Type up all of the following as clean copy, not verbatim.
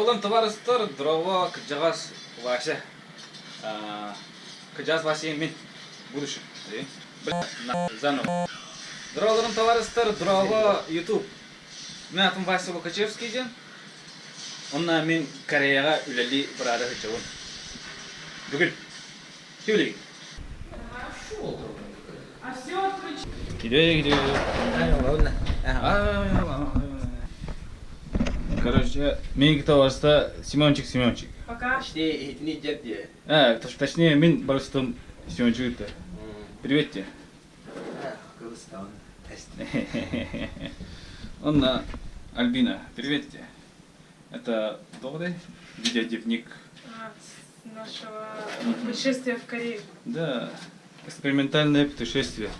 Здороволон, товарыстар, здорово, кырдьаҕас Вася. Кырдьаҕас Вася мин. Будущем. Бля, заново. Здороволорун, товарыстар, здорово, YouTube. Мин атым Вася Лукачевский диэн. Онно мин Кореяҕа үлэлии бараары сылдьабын. Бүгүн. Тюли. Иде, иде. Короче, меники товарищта Семенчик Семенчик. Пока. Точнее, итини дед дие. Точнее, мин барыстым Семенчик это. Привет тебе. Кыргызстан. Онна Альбина, привет тебе. Это добрый видеодневник. Нашего путешествия в Корею. Да, экспериментальное путешествие.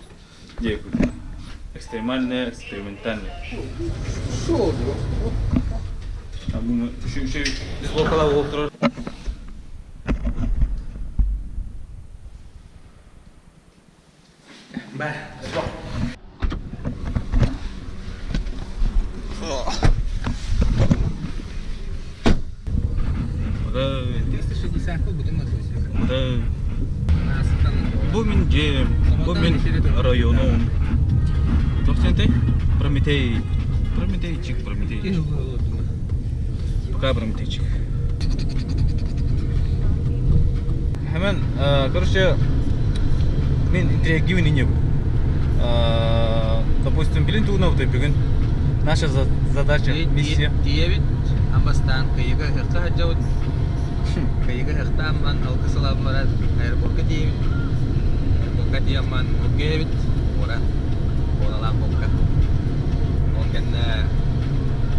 Где Экстремальное, экспериментальное. Бу мин дьиэм, бу мин районум. Туох диэнтэй? Прометей. Прометейчик, Прометейчик. Пока Прометейчик. Hemen, короче, мен интерактивный не был. Допустим, билин тугуна бүгүн наша задача, миссия. Тиэбит, амбастаан кыйыга ыһыкка сылдьабыт. Кыйыга ыһыктаамман алгыс ылан баран аэропортка тиийэбит. Аэропортка тиийэмман Бургеевит, куорат, куоралаах буокка. Ол кэннэ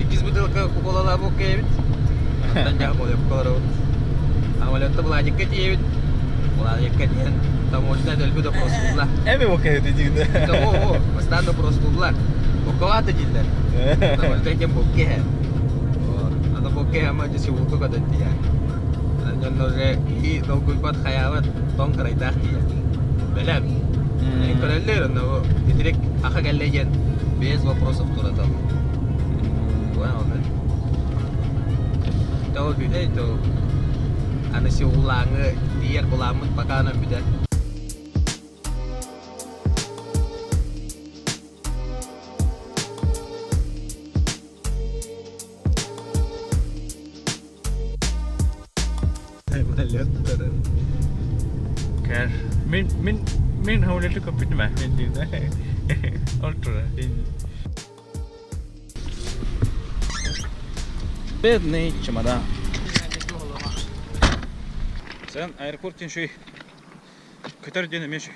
иккис бутылка куколалаах буокка Онтон дьэ самолетка олоробут. Самолетта Владикка тиийэбит. Владикка тиийэн таможня дэлби допростууллар. Эми буокка диигин. Оо, бастаан допростууллар. Буоккалаата дииллэр. Таможня диэн буокка иһэр. Аны буокка иһэ ама дьэ Сеулга көтөн тиийэр. Дьонно уже и долгуйбат хайаабат тоҥ кырайдаах тиийэр. Бэлэм. Көрөллөр онно бу итирик аха кэллэ диэн без вопросов туратал. Тоҕо бүтэй то аны Сеуллааҥы тиийэр былааммыт пока онон бүтэр. Кэр. Мин мин мин хавлеты көппүтүм ээ. Мин диэн. Ол тура. Бедный чемодан. Sen аэропорт диэн шүй көтөр диэн эмиэ шүй.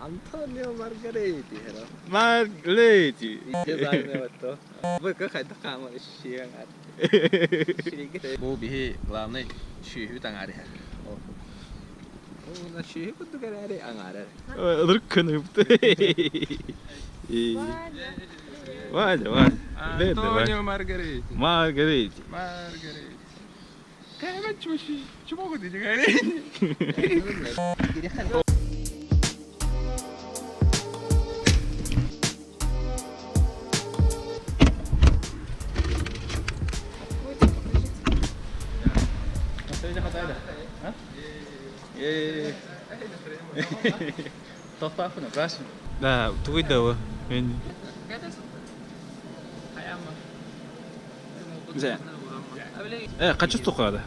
Антонио Маргарети era. Маргарети. Вы хайдах хаамар Бу биһи главный сүөһү таҥаары иһэр. Уна сүөһү курдук эрээри аҥаарар. Ырык кыныпты. Ваня, Ваня. Антонио Маргарети. Маргарети. Маргарети. Кайма чумогу Да, тугуй да мен. Качы тухады?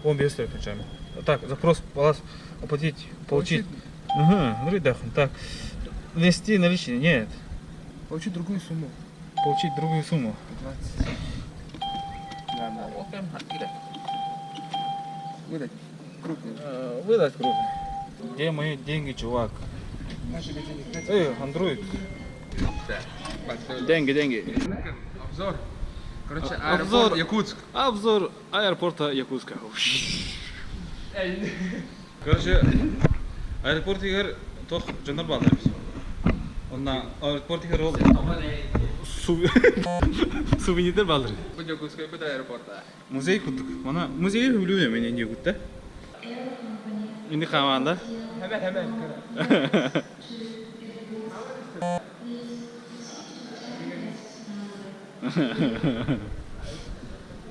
15 стоит кончами. Так, запрос палас оплатить, получить. Угу, ну да, так. Внести наличные, нет. Получить другую сумму. Получить другую сумму. 15. Да, да. Выдать крупный. Выдать крупный. Где мои деньги, чувак? Эй, Андроид. Деньги, деньги. Обзор. Короче, Обзор. аэропорт Якутск. Обзор аэропорта Якутска. Короче, аэропорт игер тох жанар баалар биз. Онна аэропорт игер ол сувенирдер баалар. Бу Якутскай бу аэропорта. Музей курдук. Мана музей билбейм мен эмне кут да. Инди камаанда. Hemen hemen.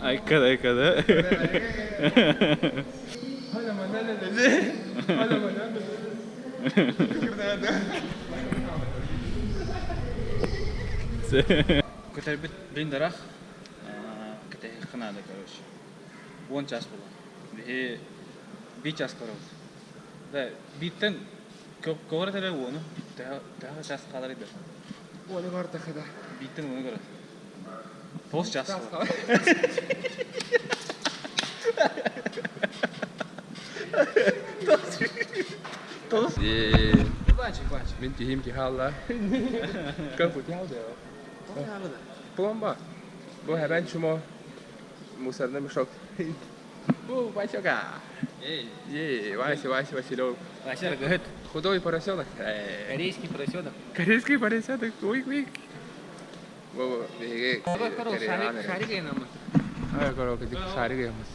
Айка да, айка да. Көтөрбүт бин дарах кэтэһиэххэ наада, короче. 10 час буолар. Биһи биир час көрөбүт. Да, бииртэн көҕөрө эрэ уону. Төһө час хаалар да? Уону көрдөххө да. Бииртэн уону көрөр. Тоҕус час. Мин киһим киһи Как Пломба. Бу хэбэн чумо. Мусорный мешок. Бу, Васёка. Ей, Вася, Вася, Василек. Вася, говорит. Худой поросенок. Корейский поросенок. Корейский поросенок. Уик-уик. Бу, биһиги Ай, короче, шарик ямыз.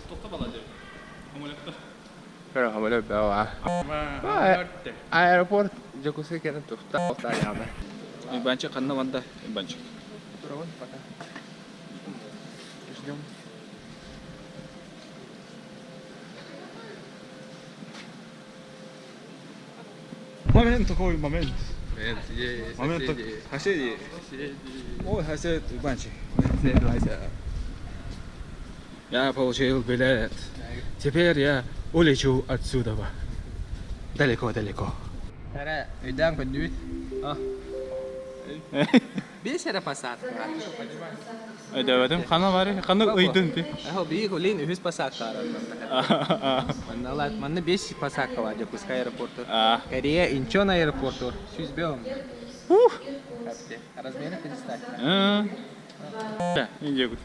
Pero хамалеп баа. Аэропорт Дьокуускай кэнэн тухта яна. Иванчик ханна ванда Иванчик. Турабын пока. Ждем. Момент такой момент. Момент соседи. Ой, сосед Иванчик. Я получил билет. Теперь я улечу отсюда. Далеко-далеко. Эрэ, өйдөөн көрдүбүт. Биэс эрэ посадка. Өйдөөбөтүм. Ханна баарый? Ханна ыйдын ти? Ахо, бии олин үһүс посадка Манна лат, манна бес посадка бар Дьокуускай аэропорту. Корея Инчон аэропорту. Сүүс бөм. Ух! Размеры представь. Да, индия гуд.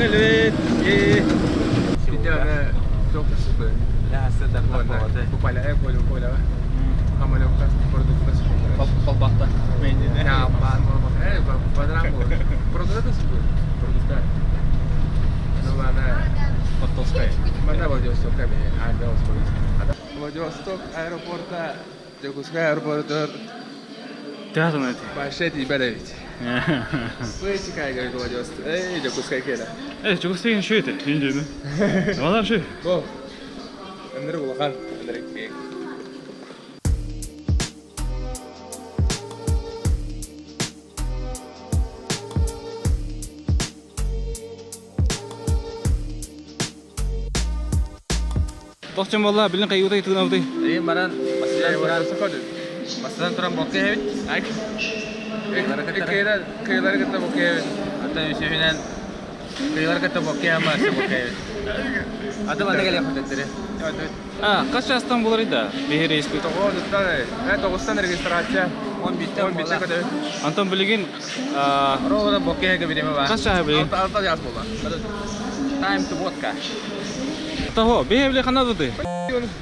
Эй, Владивосток аэропорта, Дьокуускай аэропортар Театр Пашет и Бедович. Слышите, говорит Владивосток. Эй, Дьокуускай кэлэ. Э, Дьокуускай что это? Индия. Валар ши. Бо. Ынырык улахан, ынырык киэҥ. Тохчон болла, билин кайгытай тыгынабыты. Эй, баран, бастан туран бокка эбит. Кыйлар кытта бокка эбит. Ата үсүһүнэн кыйлар кытта бокка ама бокка эбит. Ата банда келе хотеттере. А, хас частан болар ида? Биһи рейспит. Тоҕустан регистрация. 11-тэн көтөбүт. Антон билигин Ровно бокка биреме бар. Хас чаһы билигин? Алта час буолла. Time to vodka. Того, биһи биле ханна дуты?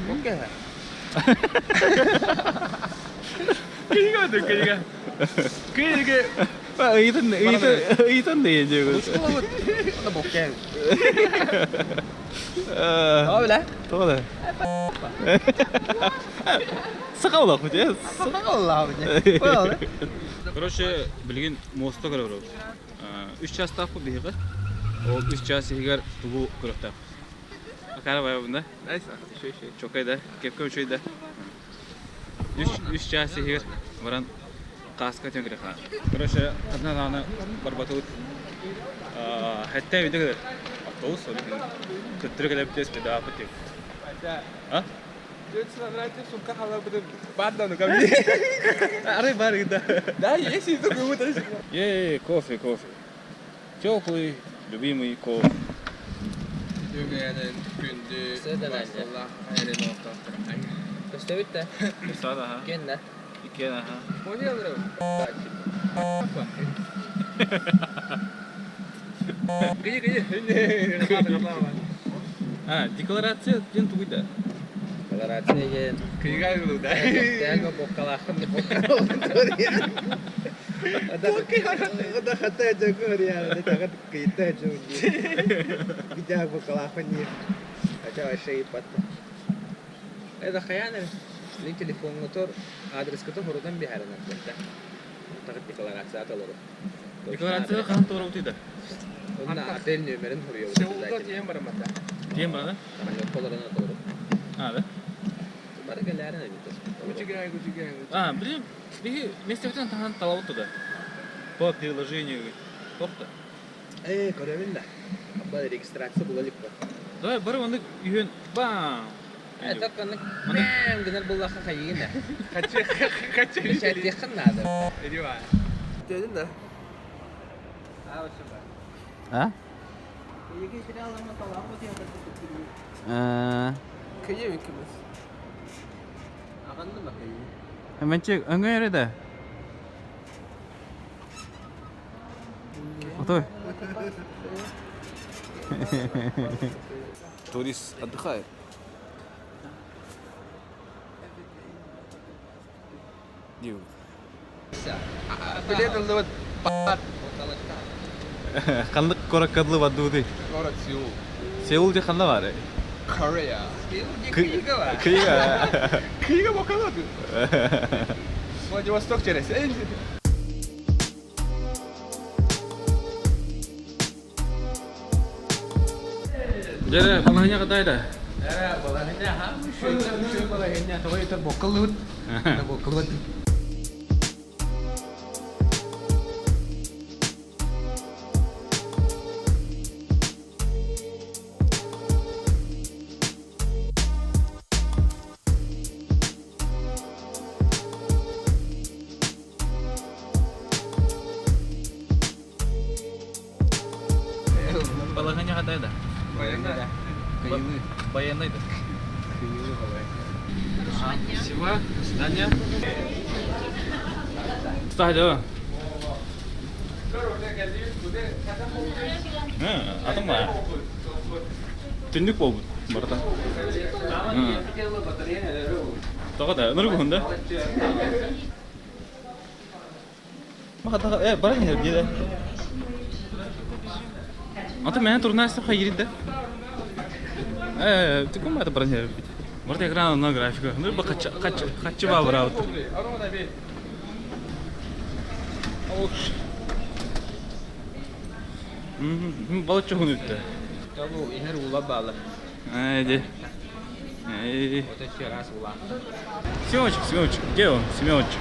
Бокка. Кыйга кыйга. Кыйга. Ыйтын, ыйтын, ыйтын деген жегү. Бокка. Тоҕо Тоҕо да. Сахалах бу. Короче, билигин муоста көрөбүт. 3 частаах бу биһиги. Ол 3 час иһигэр тугу көрөхтөөх. Акара бая бunda. Чокай да, кепке үчүй да. 3 час иһигэр баран каска төнгөрө ха. Короче, одна дааны барбатыбыт. Хэтте видео автобус ол. Төттөрө келеп тес беда апытык. А? Сумка халабыты бадану ко мне. Арай бар да. Да, есть и только вот. Ей, кофе, кофе. Теплый, любимый кофе. Күндү Седа Көстөбүт да. Сада, Кенна. Икена, ха. Понял, Где, где? А, декларация ден тугуйда. Декларация ген. Книга да. Тәлбе боккалахын هذا خطأ جوكر يا هذا كيتا جوجي بجاك بكلافني أجا شيء بات Это хаяны. Лин телефон мотор адрес кото хорудан биһарынан кэнтэ. Тагыт декларация аталары. Декларация хан тура утыйда. Онна отель нөмерин хуруйо. Сеулда тием барамата. Тем бар, да? Самолет аталары. А, да? Бары гэлэрин эбит. Гучигай, гучигай. А, блин, биһи местебитен тахан талабыт туда. По приложению. Тохта. إيه كرمنا Абба регистрация була липпа. Давай бары онды үйен бам. Это канык бэм гынар буллаха хайыгына. Хочу, хочу. Печать надо. Иди, Дедин да. А? Кые микimiz. Аганны макайы. Менче өңгө да. Отой. Турист отдыхает. Див. Билет алып Ханлык кораккадлы бадуды. Город Сеул. Сеул же ханна бар. Корея. Кыйга. Кыйга бокалады. Владивосток через. Жере, балахыня кадайда. Э, балахыня, ха, үшөй балахыня, тоҕо итер боккалыбыт. Боккалыбыт. Балахыня кадайда. Кыйылы. Баянайда. Кыйылы балахыня. Спасибо. До свидания. Стадио. Атым бар. Түндүк болбут барда. Тога да, нургу да. Маха тага, э, бара не диде. Ата мен турнасты хайрид да. Э, ты кум это бара не Барда экран на графика. Ну ба кача кача кача ба браут. Балачы хунутта. Табу ихер ула балы. Айди. Эй. Вот еще раз ула. Семенчик, Семенчик, где он? Семенчик.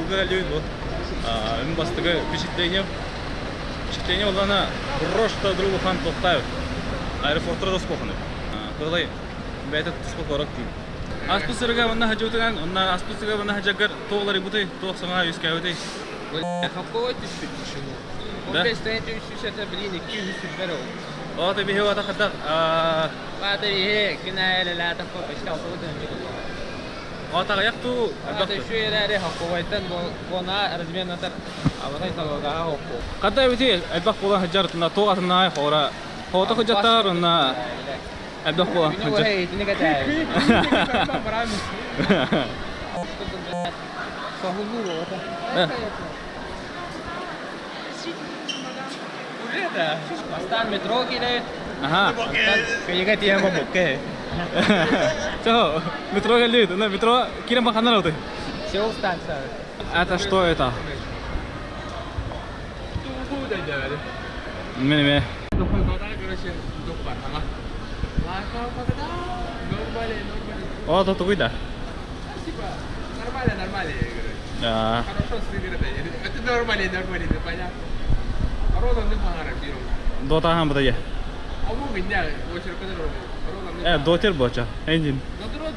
Угорали вот. А, им бастыгы впечатление. Впечатление олана просто другу хан тоқтаев. Аэропортта дос кохны. Кылай бәйт туспа корак дим. Аспысырга мында хажутыган, онна аспысырга мында хажагар тоғлары буты, тоқ саңа юскәүти. Хапковой түспүт шуну. Да? 15 тәнче үсүс это блин 200 сүбер ол. Ота бихе вата хадак. А, Бата ихе кинәле ла таппа пешкә алты тәнче. ота якту Ата şu yerlere хапковойтан бона разменатар. Абатай талога хапко. Кадай бити әлбәк була хаҗар тына тоқ атына хора. Хота хаҗаттар онна әлбәк була Мине хаҗар. вай итне кәтә. Сахулу ота. Бастан метро килә. Аха. Кыйга тия бокке. Чо, метро келди, на метро кирем баханар алды. Сеул станция. Это что это? Мен ме. О, то тугуйда. Нормально, нормально, я говорю. А, Хорошо сыграно. Это нормально, нормально, понятно. Арона не пара беру. дота хам бадая. А мы меня очередь который Арона не. Э, дотер боча. Энджин. Дотрот.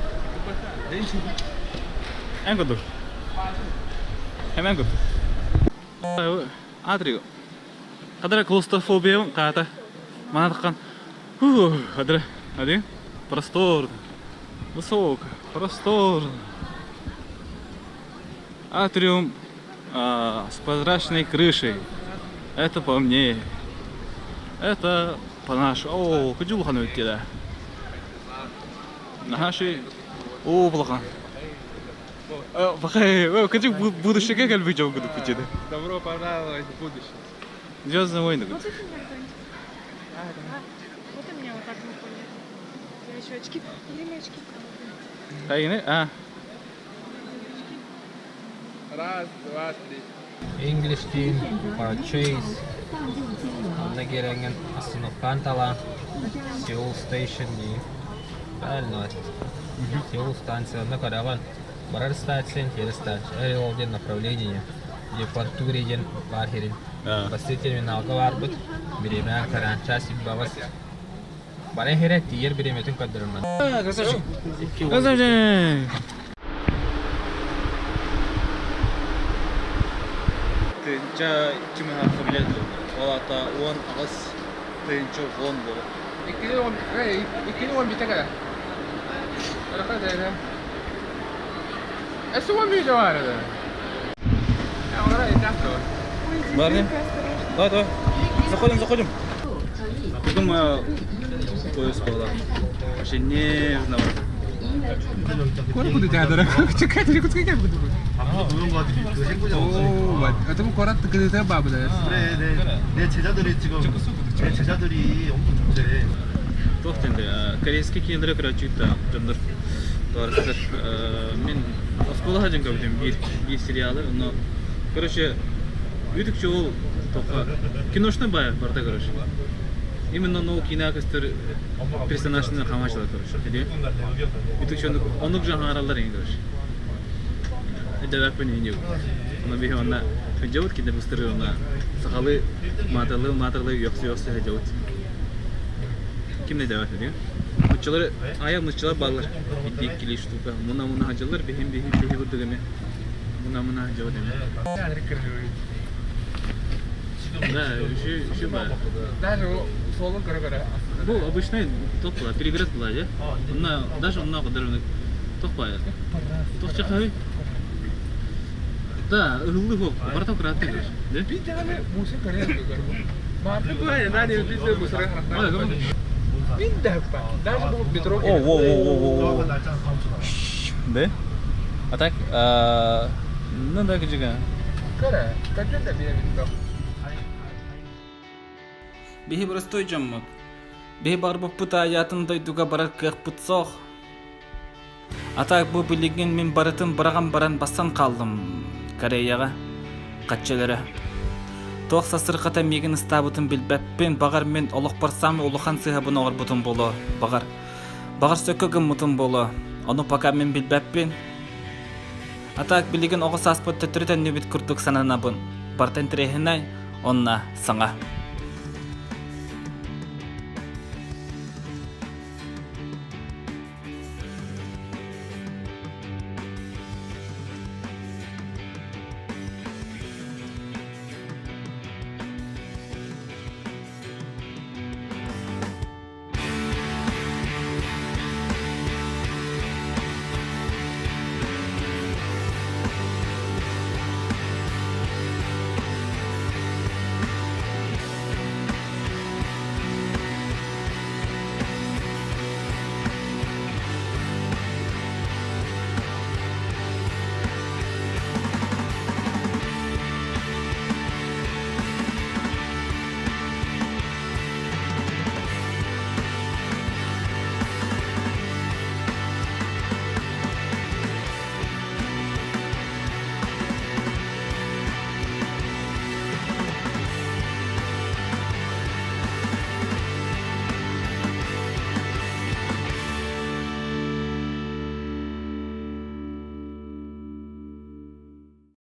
Эн курдук. Хэмэн курдук. Атриго. Хадара клаустрофобия хаата. Мана таххан. Хадара. Ади. Простор. Высоко. Простор. Атриум с прозрачной крышей. Это по мне. Это по нашему. О, кыдьулхан өттеле. Наши. О, плохо. Бахай, кыдьык будущее кэлбит дьон кудук күтеді. Добро пожаловать в будущее. Звездные войны. Вот это меня кто-нибудь. Вот у меня вот так на фоне. Я еще очки. Где мои очки? Хайгины? А. Раз, два, три. English Team Purchase Онно киирэҥҥин остановкаан талаан Сеул Station дии. Правильно? Сеул станция. Онно көрөҕүн. Барар станция, киирэр станция. Ол диэн направление. Депортуре диэн баар сирин. Бастыы терминалга баарбыт. Бириэмэ караан час баҕас. Баран иһэрэ тиийэр бириэмэтин көрдөрөр. Красавчик. Красавчик. Тыынча кимыһахха билет Ол аата 18 тыынча вон буолар. Иккини он бите кэлэ. Рахат эдэ. Эссе он бите бар эдэ. Барни? Давай, давай. Заходим, заходим. Думаю, поезд была. Вообще не знаю. Кора буду театра. Чекай, ты куда как буду. 오, 맞. 좀 거라 그때 바보다. 그래, 내, 내 제자들이 지금 내 제자들이 엄청 좋대. Туох диэн корейский киинэлэри көрөөччү дьоннор туорастар мин оскуола дьон көрбүтүм биир биир сериалы но короче үтүкчү ол тоққа киношный бай барда короче именно ну киинэ көстөр персонажын хамачылар короче үтүкчү оннук жанралар эҥин короче Эдэраппын иһин Ону биһи онно сылдьабыт кинилэр быстырыы онно сахалыы мааталыы мааталыы үөхсүү-үөхсүү сылдьабыт. Ким да итэҕэйбэт этэ. Нуччалары айа нуччалар бааллар. Икки-иккилии штука. Муна-муна сылдьаллар биһим биһи биһи курдук эмиэ. Муна-муна сылдьабыт эмиэ. Да, еще, еще баар. Даже суолун көрө-көрө. Бу обычный тох была, перегресс была, дьэ. Онно даже онно кыдырыны тох баайа. Тох чахай. Да, ыһыллыы суох. Барыта кырааттыы короче. Да? Биир даҕаны муусука көрө Мааппы баайа, наде биир мусора Мин да даже бу метро. О, о, о, о, о. Да? А так, ну да, кыдьыга. Кара, качан да биир метро. Биһи боростуой дьоммут. Биһи барбыппыт аайаатын дойдуга барар кыахпыт суох. А так бу билигин мин барытын быраҕан баран бассан хааллым Кореяҕа. Хаччылара. Туох сасырҕата миигин ыстаабытын билбэппин, баҕар мин олохпор саамай улахан сыыһабын оҥорбутум буолуо, баҕар. Баҕар сөккө гыммытым буолуо, ону пока мин билбэппин. А так билигин оҕо сааспыт төттөрү төннүбүт курдук сананабын. Барыта интэриэһинэй, онно саҥа.